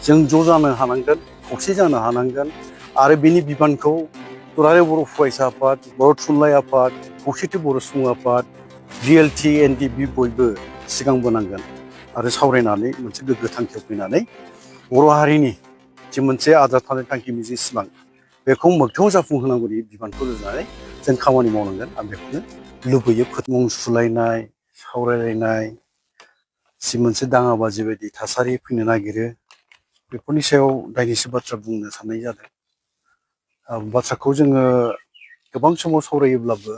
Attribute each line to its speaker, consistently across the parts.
Speaker 1: जों ज' जानो हानांगोन, खौसे जानो हानांगोन आरो बेनि बिबानखौ दुलाराय बर' फरायसा आफाद, बर' थुनलाइ आफाद, खौसेथि बर' सुबुं आफाद, BLT, NDP बयबो सिगांबोनांगोन आरो सावरायनानै मोनसे गोग्गो थांखियाव फैनानै बर' हारिनि जे मोनसे आद्रा थानाय थांखि मिजिं सिमां बेखौ मोगथाङाव जाफुंहोनांगौनि बिबानखौ रुजुनानै जों खामानि मावनांगोन। आं बेखौनो लुबैयो। मुं सुलायनाय, सावरायलायनाय, जि मोनसे दाङाबाजि बायदि थासारि फैनो नागिरो बेफोरनि सायाव दायनैसो बाथ्रा बुंनो साननाय जादों। बाथ्राखौ जोङो गोबां समाव सावरायोब्लाबो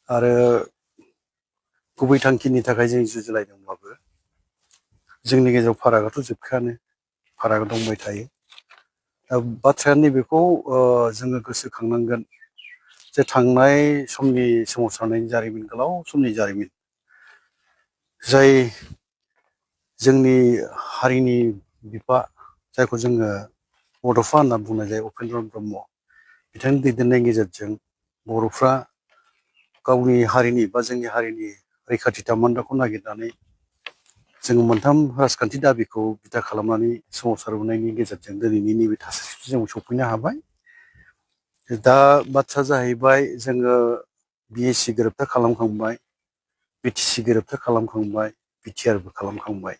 Speaker 1: आरो गुबै थांखिनि थाखाय जों जुजिलायदोंब्लाबो जोंनि गेजेराव फारागाथ' जोबखायानो, फाराग दंबाय थायो। बाथ्राया नैबेखौ जोङो गोसोखांनांगोन जे थांनाय समनि सोमावसारनायनि जारिमिन, गोलाव समनि जारिमिन, जाय जोंनि हारिनि बिफा जायखौ जोङो बड'फा होनना बुंनाय जायो, उपेन्द्र ब्रह्म, बिथांनि दैदेननायनि गेजेरजों बर'फ्रा गावनि हारिनि बा जोंनि हारिनि रैखाथि थामोन्दाखौ नागिरनानै जोङो मोनथाम राजखान्थि दाबिखौ बिथा खालामनानै सोमावसारबोनायनि गेजेरजों दिनैनि नैबे थासारिसिम जों सफैनो हाबाय। दा बाथ्रा जाहैबाय जोङो BSc गोरोबथा खालामखांबाय, BTC गोरोबथा खालामखांबाय, BTRबो खालामखांबाय।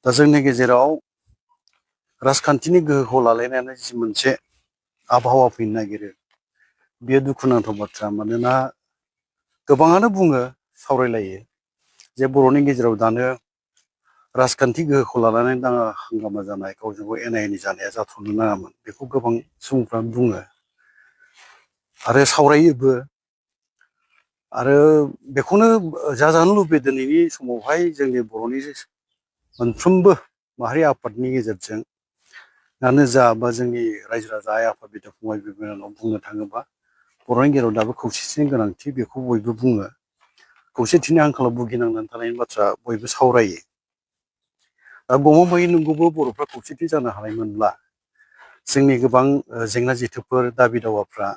Speaker 1: दा जोंनि गेजेराव राजखान्थिनि गोहोखौ लालायनानै जि मोनसे आबहावा फैनो नागिरो बेयो दुखुनांथाव बाथ्रा। मानोना गोबाङानो बुङो, सावरायलायो जे बर'नि गेजेराव दानो राजखान्थि गोहोखौ लानानै दाङा हांगामा जानाय, गावजों गाव एना एनि जानाया जाथ'नो नाङामोन, बेखौ गोबां सुबुंफ्रा बुङो आरो सावरायोबो। आरो बेखौनो जाजानो लुबैयो दिनैनि समावहाय जोंनि बर'नि मोनफ्रोमबो माहारि आफादनि गेजेरजों आनो जा बा जोंनि रायजो राजा आइ आफा बिदा फंबाय बिब' बिनानाव बुंनो थाङोबा बर'नि गेजेराव दाबो खौसेथिनि गोनांथि, बेखौ बयबो बुङो। खौसेथिनि आंखालाव भुगिनांनानै थानायनि बाथ्रा बयबो सावरायो। दा गमामायै नंगौबो बर'फ्रा खौसेथि जानो हानायमोनब्ला जोंनि गोबां जेंना जेथोफोर, दाबि दावाफ्रा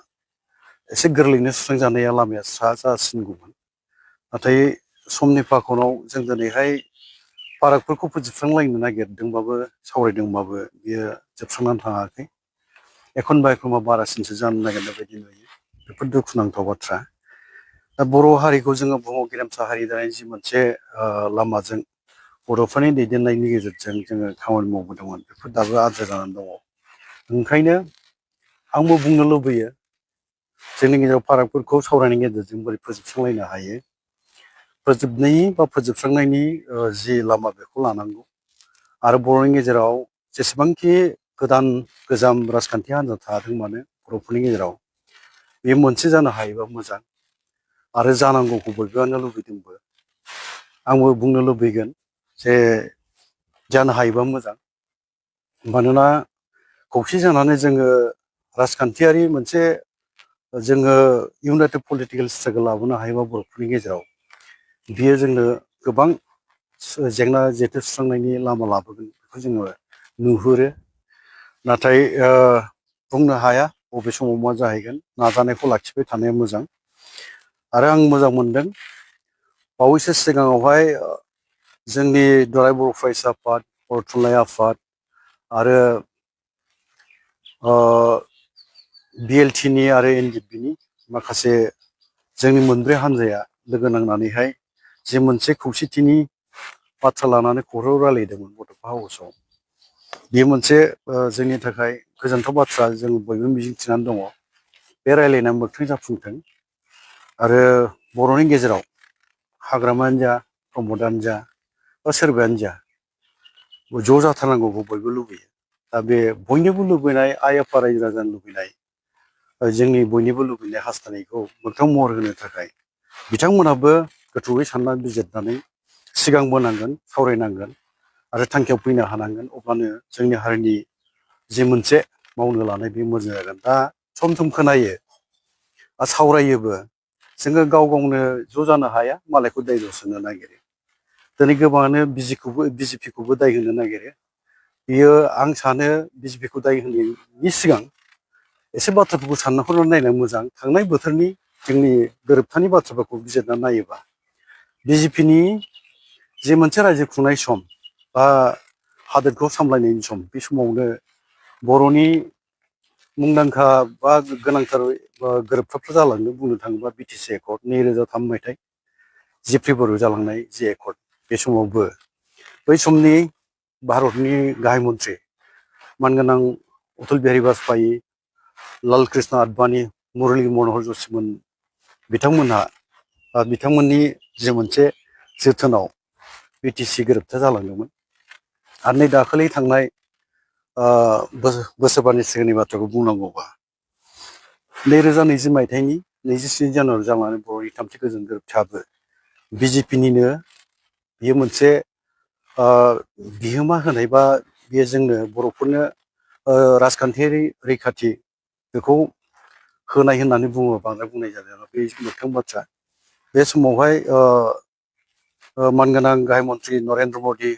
Speaker 1: एसे गोरलैयैनो सुस्रांजानाया लामाया स्रा जासिनगौमोन। नाथाय समनि फाखनाव जों दिनैहाय फारागफोरखौ फोजोबस्रांलायनो नागिरदोंबाबो, सावरायदोंबाबो बियो जोबस्रांनानै थाङाखै। एखनबा एखनबा बारासिनसो जानो नागिरनाय बायदि नुयो। बेफोर दुखुनांथाव बाथ्रा। दा बर' हारिखौ जोङो बुहुमाव गेरेमसा हारि दानायनि जि मोनसे लामाजों बर'फोरनि दैदेननायनि गेजेरजों जोङो खामानि मावबोदोंमोन, बेफोर दाबो आद्रा जानानै दङ। ओंखायनो आंबो बुंनो लुबैयो जोंनि गेजेराव फारागफोरखौ सावरायनायनि गेजेरजों बोरै फोजोबस्रांलायनो हायो। फोजोबनायनि बा फोजोबस्रांनायनि जि लामा बेखौ लानांगौ। आरो बर'नि गेजेराव जेसेबांखि गोदान गोजाम राजखान्थि हान्जा थादों मानो बर'फोरनि गेजेराव बे मोनसे जानो हायोबा मोजां आरो जानांगौखौ बयबोआनो लुबैदोंबो। आंबो बुंनो लुबैगोन जे जानो हायोबा मोजां। मानोना खौसे जानानै जोङो राजखान्थियारि मोनसे जोङो इउनाइटेड पलिटिकेल स्ट्रागोल लाबोनो हायोबा बर'फोरनि गेजेराव बियो जोंनो गोबां जेंना जेथो सुस्रांनायनि लामा लाबोगोन, बेखौ जोङो नुहुरो। नाथाय बुंनो हाया बबे समाव मा जाहैगोन। नाजानायखौ लाखिबाय थानाया मोजां। आरो आं मोजां मोनदों बावैसो सिगाङावहाय जोंनि दुलाराय बर' फरायसा आफाद, बर' थुनलाइ आफाद आरो BLTनि आरो NDPनि माखासे जोंनि मोनब्रै हान्जाया लोगो नांनानैहाय जे मोनसे खौसेथिनि बाथ्रा लानानै खौरां रायलायदोंमोन बड'फा हाउसआव। बेयो मोनसे जोंनि थाखाय गोजोनथाव बाथ्रा। जों बयबो मिजिंथिनानै दङ बे रायलायनाया मोगथां जाफुंथों आरो बर'नि गेजेराव हाग्रामायानो जा, प्रमदआनो जा बा सोरबायानो जा ज' जाथारनांगौखौ बयबो लुबैयो। दा बे बयनिबो लुबैनाय, आइ आफा रायजो राजानि लुबैनाय, जोंनि बयनिबो लुबैनाय हास्थायनायखौ मोगथां महर होनो थाखाय बिथांमोनहाबो गोथौयै साननानै बिजिरनानै सिगांबोनांगोन, सावरायनांगोन आरो थांखियाव फैनो हानांगोन। अब्लानो जोंनि हारिनि जि मोनसे मावनो लानाय बे मोजां जागोन। दा सम सम खोनायो सावरायोबो जोङो गाव गावनो ज' जानो हाया, मालायखौ दाय दस होनो नागिरो। दिनै गोबाङानो BJPखौबो दाय होनो नागिरो। बियो आं सानो BJPखौ दाय होनायनि सिगां एसे बाथ्राफोरखौ सानना हरनानै नायनाया मोजां। थांनाय बोथोरनि जोंनि गोरोबथानि बाथ्राफोरखौ बिजिरना नायोबा BJPनि जे मोनसे रायजो खुंनाय सम बा हादोरखौ सामलायनायनि सम बे समावनो बर'नि मुंदांखा बा गोनांथार गोरोबथाफोर जालांनो बुंनो थाङोबा बिटिसि एकर्ड 2003 मायथाइ 10 फेब्रुवारियाव जालांनाय जे एकर्ड बे समावबो बै समनि भारतनि गाहाय मन्थ्रि मानगोनां अटल बिहारी वाजपेयी लाल कृष्ण आडवाणी मुरली मनोहर जोशीमोन बिथांमोनहा बिथांमोननि जे मोनसे जोथोनाव बिटिसि गोरोबथा जालांदोंमोन आरो नै दाखालि थांनाय बोसोरबानि सिगांनि बाथ्राखौ बुंनांगौबा 2020 मायथाइनि 27 जानुवारि जानानै बर'नि थामथि गोजोन गोरोबथायाबो बिजेपिनिनो बेयो मोनसे बिहोमा होनाय बा बेयो जोंनो बर'फोरनो राजखान्थियारि रैखाथि बेखौ होनाय होननानै बुङो बांद्राय बुंनाय जादों बे मोगथां बाथ्रा बे समावहाय मानगोनां गाहाय मन्थ्रि नरेन्द्र मदि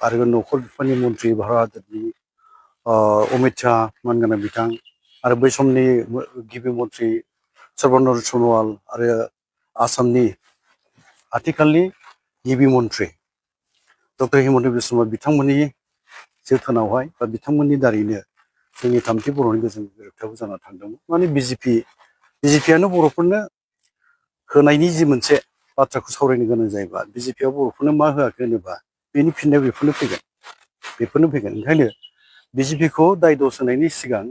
Speaker 1: आरो न'खर बिफाननि मन्थ्रि भारत हादरनि अमित शाह मानगोनां बिथां आरो बै समनि गिबि मन्थ्रि सर्बानन्द सन'वाल आरो आसामनि आथिखालनि गिबि मन्थ्रि डक्टर हिमन्त बिश्व शर्मा बिथांमोननि जोथोनावहाय बा बिथांमोननि दारैनो जोंनि थामथि बर'नि गोजोन गोरोबथायाबो जाना थांदोंमोन माने बिजेपियानो बर'फोरनो होनायनि जि मोनसे बाथ्राखौ सावरायनो गोनां जायोबा बिजेपिया बर'फोरनो मा होआखै होनोबा बेनि फिननायाव बेफोरनो फैगोन ओंखायनो बिजेपिखौ दाय दस होनायनि सिगां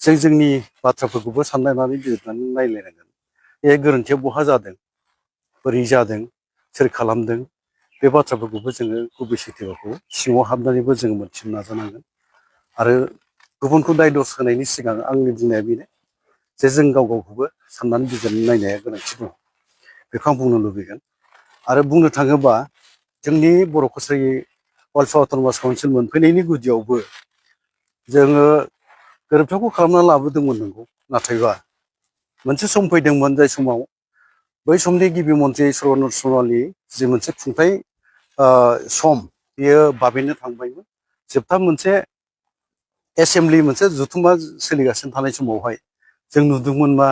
Speaker 1: जोंनि बाथ्राफोरखौबो साननानै बिजिरनानै नायलायनांगोन बे गोरोन्थिया बहा जादों बोरै जादों सोर खालामदों बे बाथ्राफोरखौबो जोङो गुबै सैथोखौ सिङाव हाबनानैबो जोङो मोनथिनो नाजानांगोन आरो गुबुनखौ दाय दस होनायनि सिगां आंनि बुंनाया बेनो जे जों गाव गावखौबो साननानै बिजिरनानै नायनाया गोनांथि दं बेखौ आं बुंनो लुबैगोन आरो बुंनो थाङोबा जोंनि बर' कसारि वालसा अट'नमास काउन्सिल मोनफैनायनि गुदियावबो जोङो गोरोबथाखौ खालामना लाबोदोंमोन नंगौ नाथायबा मोनसे सम फैदोंमोन जाय समाव बै समनि गिबि मन्थ्रि सर्बानन्द सन'वालनि जि मोनसे खुंथाय सम बेयो बाबेननो थांबायमोन जोबथा मोनसे एसेम्बलि मोनसे जथुम्मा सोलिगासिनो थानाय समावहाय जों नुदोंमोन मा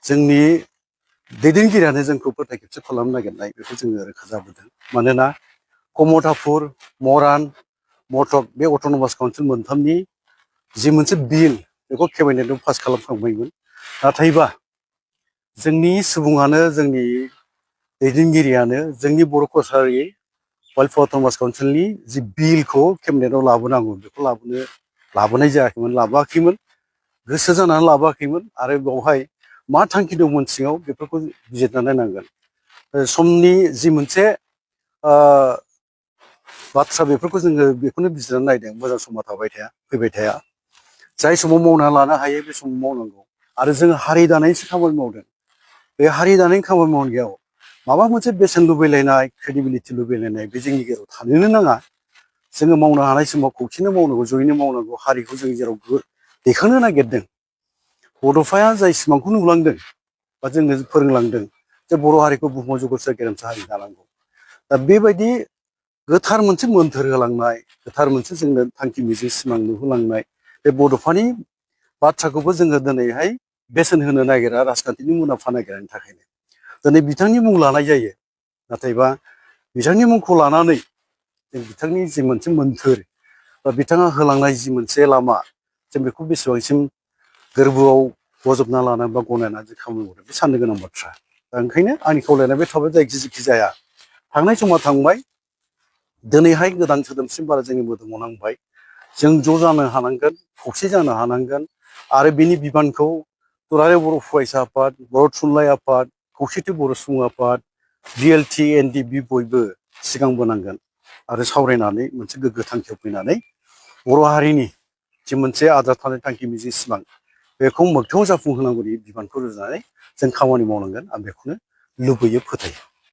Speaker 1: जोंनि दैदेनगिरियानो जोंखौ फोथाय खेबस खालामनो नागिरनाय बेखौ जोङो रोखा जाबोदों मानोना कमतापुर मरान मथक बे अट'नमास काउन्सिल मोनथामनि जि मोनसे बिल बेखौ केबिनेटआव पास खालामखांबायमोन नाथायबा जोंनि सुबुङानो जोंनि दैदेनगिरियानो जोंनि बर' कसारि वालसा अट'नमास काउन्सिलनि जि बिलखौ केबिनेटआव लाबोनांगौ बेखौ लाबोनाय जायाखैमोन लाबोआखैमोन गोसो जानानै लाबोआखैमोन आरो बेवहाय मा थांखि दंमोन सिङाव बेफोरखौ बिजिरनानै नायनांगोन समनि जि मोनसे बाथ्रा बेफोरखौ जोङो बेखौनो बिजिरनानै नायदों मोजां समा फैबाय थाया जाय समाव मावना लानो हायो बे समाव मावनांगौ आरो जोङो हारि दानायनिसो खामानि मावदों बे हारि दानायनि खामानि मावनायाव माबा मोनसे बेसेन लुबैलायनाय क्रेडिबिलिटि लुबैलायनाय बे जोंनि गेजेराव थानोनो नाङा जोङो मावनो हानाय समाव खौसेनो मावनांगौ जयैनो मावनांगौ हारिखौ जों जेराव दैखांनो नागिरदों बड'फाया जाय सिमांखौ नुलांदों बा जोंनो फोरोंलांदों जे बर' हारिखौ बुहुमाव जौगासार गेरेमसा हारि दानांगौ दा बेबायदि गोथार मोनसे मोन्थोर होलांनाय गोथार मोनसे जोंनो थांखि मिजिं सिमां नुहोलांनाय बे बड'फानि बाथ्राखौबो जोङो दिनैहाय बेसेन होनो नागिरा राजखान्थिनि मुलाम्फा नागिरनायनि थाखायनो दिनै बिथांनि मुं लानाय जायो नाथायबा बिथांनि मुंखौ लानानै जों बिथांनि जि मोनसे मोन्थोर बा बिथाङा होलांनाय जि मोनसे लामा जों बेखौ बेसेबांसिम गोरबोआव बजबना लानानै बा गनायनानै जों खामानि मावदों बे साननो गोनां बाथ्रा दा ओंखायनो आंनि खावलायनाय बे थाबाय जेखि जाया थांनाय समा थांबाय दिनैहाय गोदान सोदोमस्रिम बारा जोंनि मोदोमाव नांबाय जों ज' जानो हानांगोन खौसे जानो हानांगोन आरो बिनि बिबानखौ दुलाराय बर' फरायसा आफाद बर' थुनलाइ आफाद खौसेथि बर' सुबुं आफाद BLT NDB बयबो सिगांबोनांगोन आरो सावरायनानै मोनसे गोग्गो थांखियाव फैनानै बर' हारिनि जि मोनसे आद्रा थानाय थांखि मिजिं सिमां बेखौ मोगथाङाव जाफुंहोनांगौनि बिबानखौ रुजुनानै जों खामानि मावनांगोन आं बेखौनो लुबैयो फोथायो